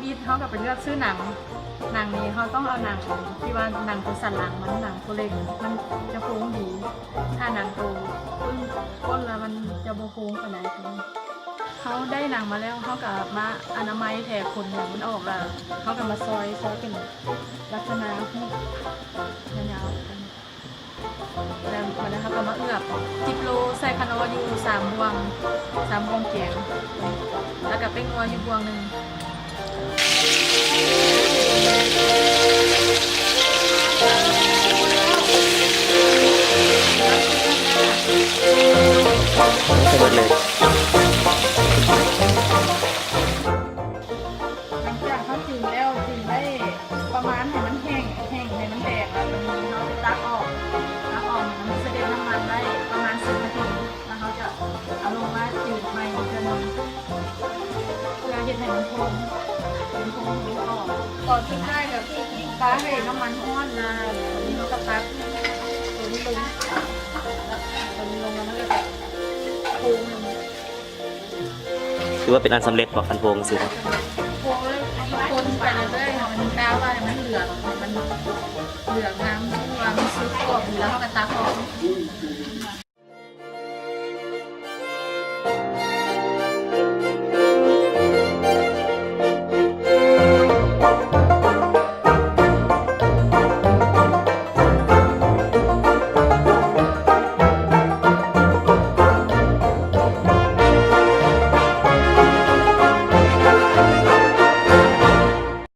ປິດ ເຮົາກໍໄປເລືອກຊື້ໜັງ. ໜັງນີ້ເຮົາຕ້ອງເອົາໜັງທີ່ວ່າໜັງຕົວສັນຫຼັງມັນ, ໜັງຕົວເລັກມັນຈະໂຮງດີ. ຖ້າໜັງໂຕປຶ້ງກົ້ນແລ້ວມັນຈະບໍ່ໂຮງປານໃດ. ເຮົາໄດ້ໜັງມາແລ້ວ ເຮົາກໍມາອະນາໄມແຜຂົນຫຍັງມັນອອກ ແລ້ວເຮົາກໍມາຊອຍ, ຊອຍເປັນລັກສະນະຮູບຍາວໆ. ແລ້ວບາດນັ້ນເຮົາກໍມາເອືອບ. ສິບໂລໃສ່ຂະໜໍຢູ່ສາມບ່ວງ, ສາມບ່ວງກຽງ ແລ້ວກໍແປ້ງນົວຢູ່ບ່ວງໜຶ່ງ. ໃສ່ເບິດເລີຍ. ຫຼັງຈາກເຮົາຈືນແລ້ວ, ຈືນໄດ້ປະມານໃຫ້ມັນແຫ້ງ, ແຫ້ງໃຫ້ມັນແດງແລ້ວ, ບາດນີ້ເຮົາຈະຕັກອອກ, ຕັກອອກໃຫ້ມັນສະເດັດນ້ຳມັນໄດ້ປະມານສິບນາທີ, ແລ້ວເຮົາຈະເອົາລົງມາຈືນໃໝ່ອີກເທື່ອໜຶ່ງ ເພື່ອເຮັດໃຫ້ມັນພອງ, ມັນພອງໃຫ້ມັນກອບ. ຕອນສຸດທ້າຍກໍຄືກິນປາໃຫ້ນ້ຳມັນຮ້ອນນະ, ບາດນີ້ເຮົາກໍຕັກຕົວນີ້ລົງ, ຕົວນີ້ລົງແລ້ວມັນກໍຈະໂພງ. ຖືວ່າເປັນອັນສຳເລັດບໍ່ ຄັນໂພງຈັ່ງຊີ້? ໂພງເລີຍ, ຄົນໄປເລື້ອຍໆ ໃຫ້ມັນກາວວ່າໃຫ້ມັນເຫຼືອງ, ໃຫ້ມັນເຫຼືອງງາມ, ວ່າມັນສຸກກອບດີແລ້ວ ເຮົາກໍຕັກອອກ.